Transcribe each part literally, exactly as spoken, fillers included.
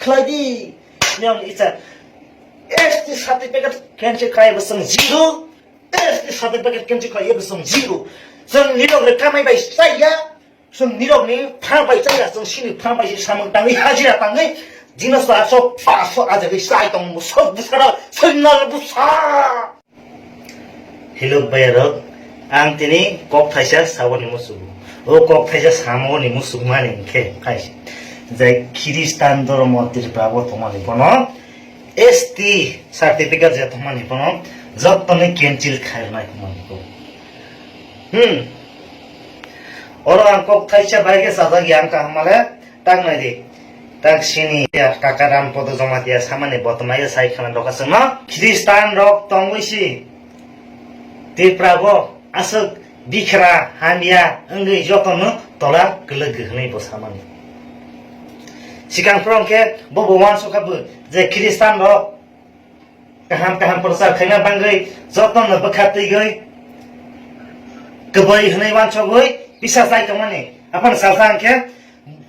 khlai di. Niyom icha S T certificate cancel khlai bo chwng zero. S T certificate cancel khlai bo chwng zero. Chwng nirok ni kamai bai chaya. Chwng nirok ni pha bai chaya. Chwng sini pha bai samung tangwi hajira tangwi. Dino sa so pa so ajagwi sai tong sok busara. Chwng nal busa. Hello bayarok, ang tini kok thaisa saboni musugo. O kok thaisa samoni musukmani hwnkhe khai je Khristan dhormo Tripura o tongmani bono S T certificate je tongmani bono jottoni cancel khairwnai tongmani ko. Hmm. Oro ang kok thaisa bai khe sajak ya ang kaham male. Tak nai di. Tak sini ya, kaka Ram Podo Jamatia samani bottomai ya sai khana doka sengno. Khristan rok tongwi si Tripura bo aswk bikhra hamya wngwi jotono tola kwlwk gwnwi bo samani. Sikang phwrwng khe bo bo wansukha bo je Khristan rok kaham kaham prochar khaina bangwi jotono bwkha twiwi kwbwi hwnwi wansugwi pisa chai tongmani. Aphano salsa hwnkhe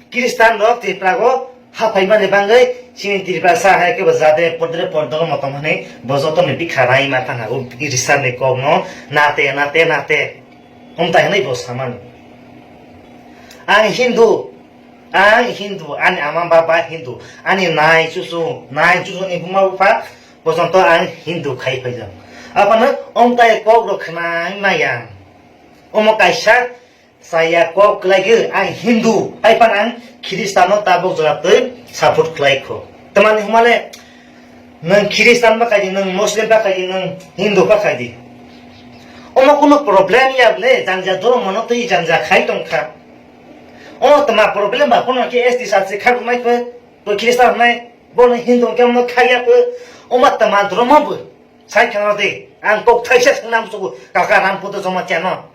Khristan rok Tripura o haphaimani bangwi chini Tripura sa hai khe bo jade pordre pordogo motom hwnwi bo jotoni bikha rai ma thang ha o Risarni kokno nate nate nate omtai hwnwi bo samani. Ang Hindu, ang Hindu, ani ama baba Hindu, ani nai chuchu, nai chuchu ni buma bupha, Bojonto ang Hindu khai phaijak. Aphano omtai kok rok khnai maya. Omo kaisa saya kok kwlai khe ang Hindu, hai phano ang Khristano tabuk jora twi support khlai kho. Tamani hwnmale nwng Khristan ba khai di, nwng Muslim ba khai di, nwng Hindu ba khai di. Omo kuno problem ya ble, janja dhormo no twi janja khai tong kha. Omo tma problem ba, kono khe S T sa se khak nai khe, to Khristan nai, bono Hindu khe omo khaiya khe, omo tma dhormo bo. Sai khana de, ang kok thaisa swnam sugu, kaka Ram Podo Jamatia no.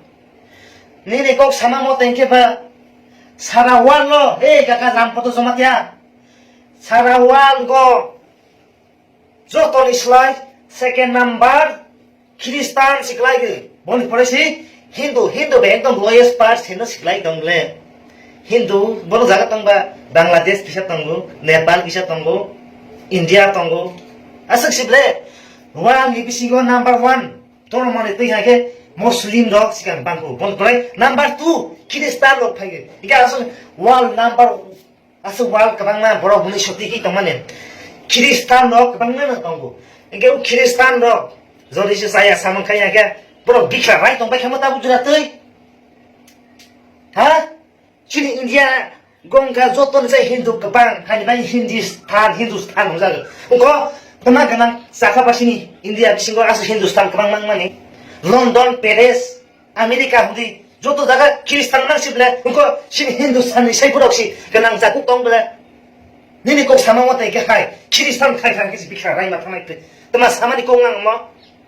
Nini kok sama mo tengkhe ba, sara world lo, he kaka Ram Podo Jamatia. Sara world go, joto ni slai, second number, Khristan siklai de. Boni pore si Hindu, Hindu be ekdom lowest part sino siklai tong le. Hindu, bono jaga tong ba, Bangladesh kisa tongo, Nepal kisa tongo, India tongo. Aswk sible, world ni bisingo number one. Toro mani twi hai khe Muslim rok sikang bangkho. Boni pore number two, Khristan rok phai khe. Ika aswk world number Aswk wal kwbangma borok hwnwi sotwi khe tongmani. Khristan rok kwbangma no tongo. Hwnkhe o Khristan rok jodi se chaya samung khai ya khe borok bikha rai tong bai khe mo tabuk jora twi. Ha? Chini India gongkha joto ni sai Hindu kwbang hani bai Hindistan, Hindustan hwnjak. Wngkho kwbang kwbang chakha basini India bisingo aswk Hindustan kwbang mangmani. London, Paris, America hwnwi joto jaga Khristan nang si ble, wngkho chini Hindustan ni sai borok si gwnang jaku tong ble. Nini kok sama mate khe hai, Khristan khai khai khe si bikha rai ma thanai twi. Tama samani kok nang mo?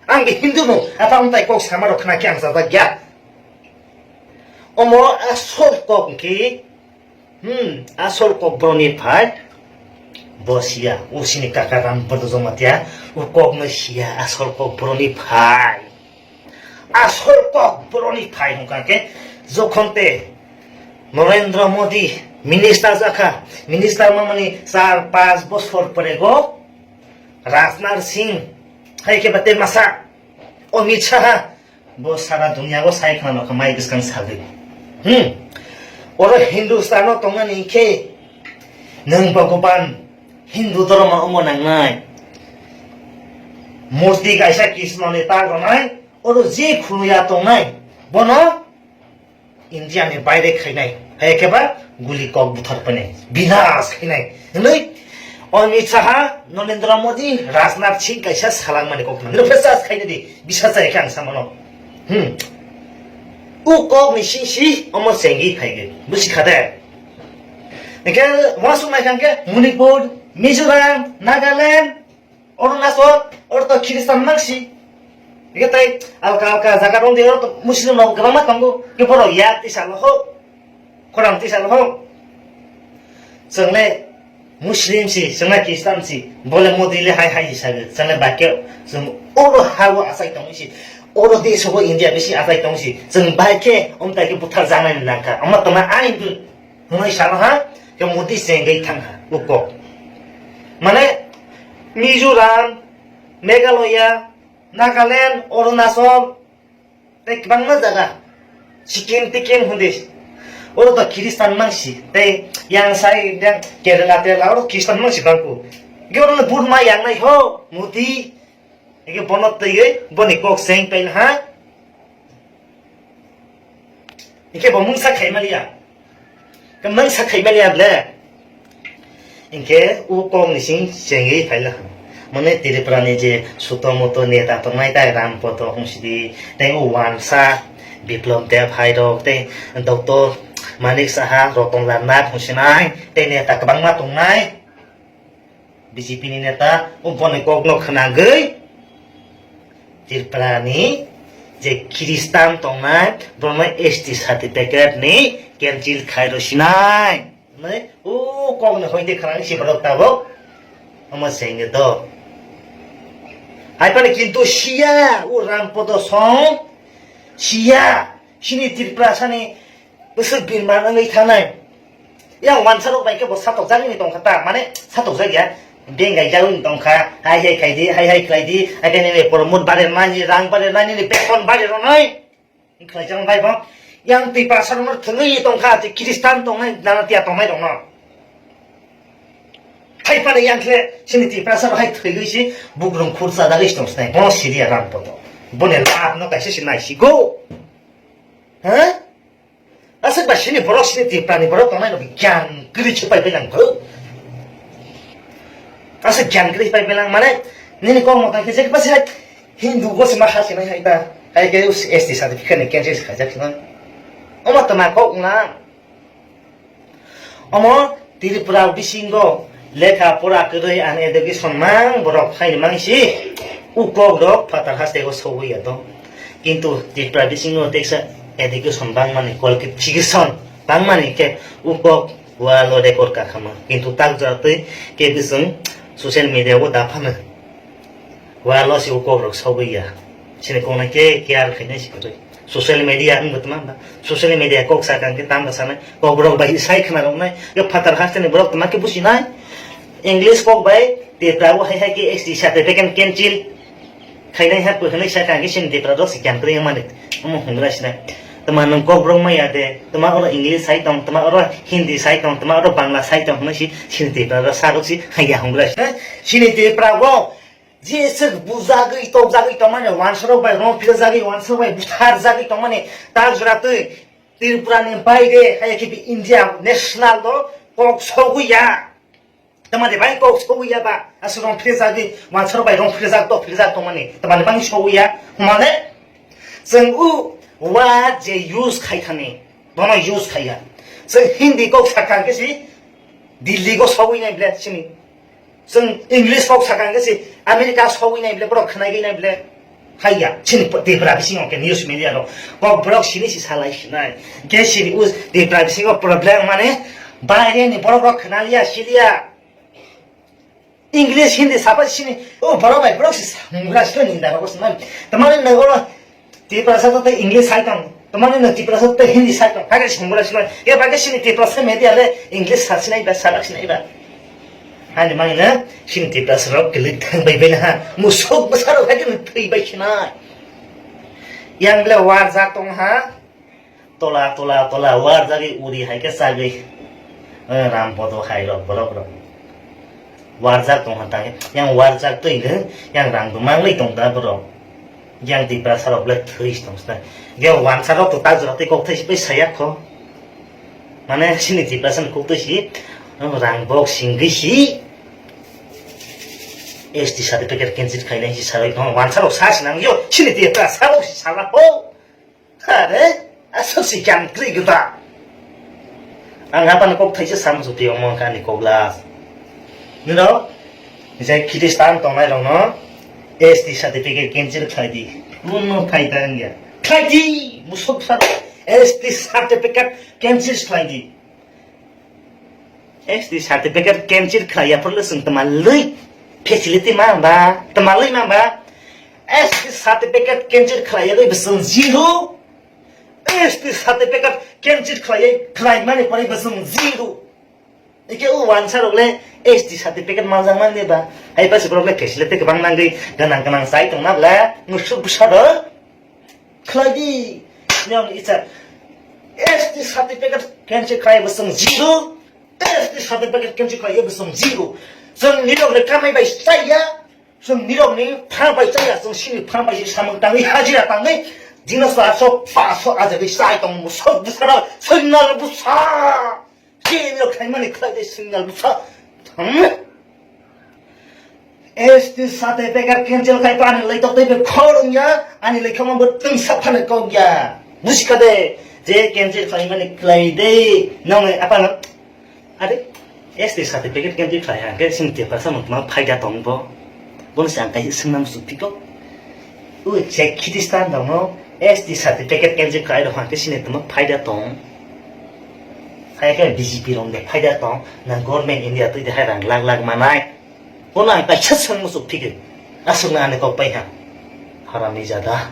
Ang be Hindu no, ata wng tai kok sama rok khna khe ang sajak ya. Omo asol kok hwnkhe Hmm, asol kok boroni phai bo siya, o sini kaka Ram Podo Jamatia, o kok no siya, asol kok boroni phai. Asol kok boroni phai hwnkha khe, jokhon te Narendra Modi minister jakha, minister mamani char panch bosor pore go Rajnath Singh hai khe bate masa Amit Shah Bo sara dunia o sai khna nokha mai bwskang sagwi. Hmm. Oro Hindustan o tongnani khe nwng Bhagwan Hindu dhormo omo nangnai. Murti kaisa Krishna ni ta gonai, oro je khuluya tongnai, bono India ni baire khainai, hai khe ba guli kok buthar panai, binas khainai. Hwnwi Amit Shah, Narendra Modi, Rajnath Singh kaisa salangmani kok thang. Nokhe sas khaina di, bisa chaya khe ang samano. Hmm. U kok ni sing si omo chengwi phai ge. Busi khade. Hingke wasuk nai khan khe Manipur, Mizoram, Nagaland, Arunachal, oro to Khristan mangsi. Hingke tai alka alka jaga rong de oro to Muslim rok kwbangma tongo. Ke borok yak tisa lo ho. Khorang tisa lo ho. Chwngle Muslim si, chwngna Khristan si, bole Modi le hai hai sago, chwngna bakhe chwng oro hao achai tong si, oro desh o India bisi achai tong si, chwng bai khe omtai khe buthar janai nangkha, omo tongma ani hwnwi salo ha, khe Modi chengwi thang ha, uko. Mane Mizoram, Meghalaya, Nagaland, Arunachal, tei kwbangma jaga, Sikkim, Tikkim hwnwi. Oro to Khristan mangsi, tei yang sai yang Kerala, Terala, oro Khristan mangsi bangku. Ge oro no Burma yang nai ho, Modi. Ege bono twiwi boni kok seng pail ha. Ike bo mungsa khai maliya. Ke mungsa khai maliya ble. Inke u kok ni sing chengwi phaila. Mane Tripura ni je suto muto neta tongnai tai Ram Poto hungsidi, tei u wansa Biplop Deb hai rok, tei Doctor Manik Saha, Ratan Lal Nath hungsinai, tei neta kwbangma tongnai. B J P ni neta o boni kok no khwnagwi Tripura ni je Khristan tongnai, borokno S T certificate ni cancel khai rw sinai. Nai, o kok ni hoite khwrang si borok tabok. Omo senge do. Hai phano kintu siya, o Ram Poto song siya, sini Tripura sani bwswk birman wngwi thanai. Yang wansa rok bai khe bo satok jagwi ni tongkha ta, mane satok jak ya. Beng gai jagwi ni tongkha, hai hai khai di, hai hai khlai di, hai khe nini promote bare mani, rang bare nani, ni beton bare rwnai. Khlai jang bai bo. Yang Tiprasa rok thwngwi tongkha, je Khristan tongnai, nana tiya tongnai rok no. Hai phano yang khe sini Tiprasa rok hai thwigwi si bugrung khursa dagwi si tong sinai. Bono siriya Ram Poto. Boni lab no kaisa si nai si go. Ha? Aswk ba sini borok sini Tripura ni borok tongnai no gyan kwrwi se pai pai lang bro. Aswk gyan kwrwi pai pai lang mane nini kok motang khe je basi hai Hindu bo se ma ha sinai hai ta. Hai ke S T certificate ni cancel se khaijak sinai. Omo tma kok wngna. Omo Tripura bisingo lekha pora kwrwi ang education mang borok phaini mangsi u kok rok phatar haste o sogwi ya to. Kintu Tripura bisingo teksa education bangmani qualification bangmani khe u kok walo record kakhama. Kintu tak jatwi khe bising social media o da phano. Wa lo si u kok rok sogwi ya. Sini kok nai ke care khainai si kwrwi. Social media wng bo tma ba. Social media kok sakang khe tamo sanai. Kok rok bai sai khna rok nai. Yo phatar hasteni borok tma khe busi nai. English kok bai Tripura o hai hai khe S T certificate cancel khainai ha pwhwnwi sakang khe sini Tripura rok si kyan kwrwi mani. Omo hungra sinai. Tma nwng kok rok maya de. Tma oro English sai tong, tma oro Hindi sai tong, tma oro Bangla sai tong hwnwi si sini Tripura rok sa rok si haiya hungra sinai. Sini Tripura o Jeswk bujagwi tokjagwi tongmani wansarok bai rong phirjagwi wansarok bai butharjagwi tongmani tak jora twi Tripura ni baire haya khibi India national do kok sogwi ya. Tamani bai kok sogwi ya ba aswk rong phirjagwi wansarok bai rong phirjak tok phirjak tongmani tamani bang sogwi ya. Mane chwng u wa je use khai thani bono use khai ya. Chwng Hindi kok sakha khe si Delhi go sogwi nai ble sini. Chwng English kok sakha hwnkhe se America sogwi nai ble, borok khwnagwi nai ble. Haiya, chini Tripura bisingo khe news media rok kok borok sini si salai sinai. Khe sini us Tripura bisingo problem mane baire ni borok rok khwnaliya, siliya. English, Hindi sapa sini, o borok bai borok si samungra sini ninda rok sinai. Tamani nang oro Tiprasa to tei English sai tong. Tamani no Tiprasa to tei Hindi sai tong. Hai songmura sinai. Ya bagi sini Tiprasa media le English sa sinai ba, sarak sinai ba. Ani mani na sini Tiprasa rok kelik thang bai bai na ha. Musuk basa rok hai thwi bai sinai. Yang le warjak tong ha. Tola, tola, tola, warjagwi uri hai khe chagwi. Eh, Ram Podo hai rok, borok rok. Warjak tong kha tang, yang warjak twi le, yang rang bo mangwi tong da borok. Yang Tiprasa rok le thwi tong sna. Ge wansa rok to tak jora tei kok thai si pai saya kho. Mane sini Tiprasa ni kok thai si, rang bok singwi si. S T certificate cancel khainai si sarwi tong, wansa rok sa sinang yo, sini Tiprasa rok si sala ho. Are, aswk se kyan kwrwi gwta. Ang apan kok thaisa sam suti omo kani kok last. Nino, je Khristan tongnai rokno S T certificate cancel khlai di. Kuno phaida wngya. Khlai di, musuk sar S T certificate cancel khlai di. S T certificate cancel khlai ya phurle chwng tma lwi facility ma ba, tma lwi ma ba. S T certificate cancel khlai ya bai chwng zero. S T certificate cancel khlai, khlai mani pore chwng zero. Ike o wansa rok le S T certificate manjak man de ba. Hai pasi borok le facility kwbang nangwi gwnang gwnang chai tong na bla. Musuk bwsa rok. Khlai di. Niyom ni icha. S T certificate cancel khai bwswng zero. S T certificate cancel khai bwswng zero. Chwng nirok le kamai bai chai ya. Chwng nirokni pha bai chaya, chwng sini pha bai se samung tangwi hajira tangwi, jino sa so pa so ajagwi sai tong musok bwsara, signal bwsa. Jino khaimani khlai de signal bwsa. Hmm? S T certificate cancel khai pa ani lai tok tei be khorong ya, ani lai khama bo tungsa phane kok ya. Busi kha de, je cancel khaimani khlai de, nong apa na? Are, S T certificate khe twi khlai ha, hwnkhe chini Tiprasa mung tongma phaida tong bo. Bono se ang kaisa swngna muchuk phiko. O je Khristan rokno S T certificate khe twi khlai rok hwnkhe chini tongma phaida tong. Hai khe B J P rok de phaida tong, na government India twi de hai rang lakh lakh manai. Bono ang kaisa swng muchuk phiko. Aswkna ani kok pai ha. Harami jada.